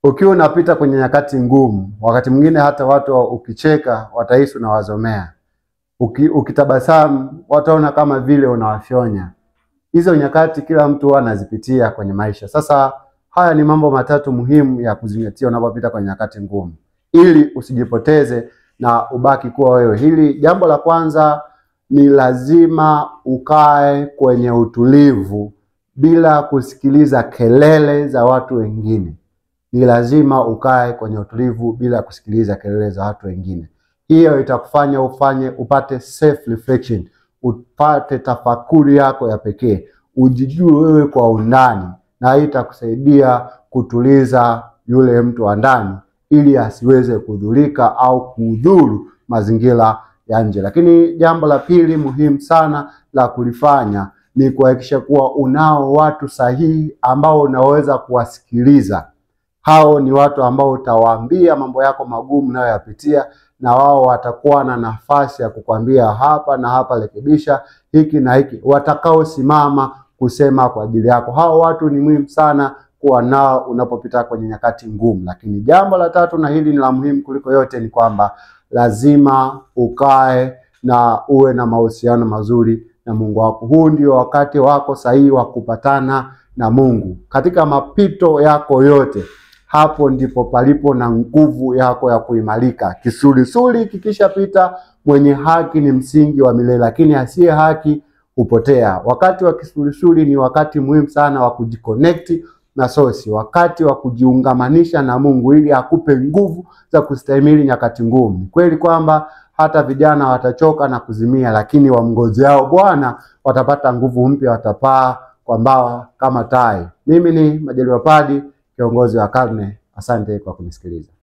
Ukiwa unapita kwenye nyakati ngumu, wakati mwingine hata watu ukicheka watahisi unawazomea. Ukitabasamu wataona kama vile unawafyonya. Hizo nyakati kila mtu huwa anazipitia kwenye maisha. Sasa haya ni mambo matatu muhimu ya kuzingatia unapopita kwenye nyakati ngumu, ili usijipoteze na ubaki kuwa wewe. Hili jambo la kwanza ni lazima ukae kwenye utulivu bila kusikiliza kelele za watu wengine. Ni lazima ukae kwenye utulivu bila kusikiliza kelele za watu wengine. Hiyo itakufanya upate self reflection, upate tafakuri yako ya pekee, ujijue wewe kwa undani, na hii itakusaidia kutuliza yule mtu wa ndani ili asiweze kudhurika au kudhuru mazingira ya nje. Lakini jambo la pili muhimu sana la kulifanya ni kuhakikisha kuwa unao watu sahihi ambao unaweza kuwasikiliza. Hao ni watu ambao utawaambia mambo yako magumu unayoyapitia, na wao watakuwa na nafasi ya kukwambia hapa na hapa, rekebisha hiki na hiki, watakaosimama kusema kwa ajili yako. Hao watu ni muhimu sana kuwa nao unapopita kwenye nyakati ngumu. Lakini jambo la tatu, na hili ni la muhimu kuliko yote, ni kwamba lazima ukae na uwe na mahusiano mazuri na Mungu wako. Huu ndio wakati wako sahihi wa kupatana na Mungu katika mapito yako yote. Hapo ndipo palipo na nguvu yako ya kuimarika. Kisulisuli kikishapita, mwenye haki ni msingi wa milele, lakini asiye haki hupotea. Wakati wa kisulisuli ni wakati muhimu sana wa kujiconnect na source, wakati wa kujiungamanisha na Mungu ili akupe nguvu za kustahimili nyakati ngumu. Kweli kwamba hata vijana watachoka na kuzimia, lakini wamngojeao Bwana watapata nguvu mpya, watapaa kwa mbawa kama tai. Mimi ni Majaliwa Padi, kiongozi wa karne. Asante kwa kunisikiliza.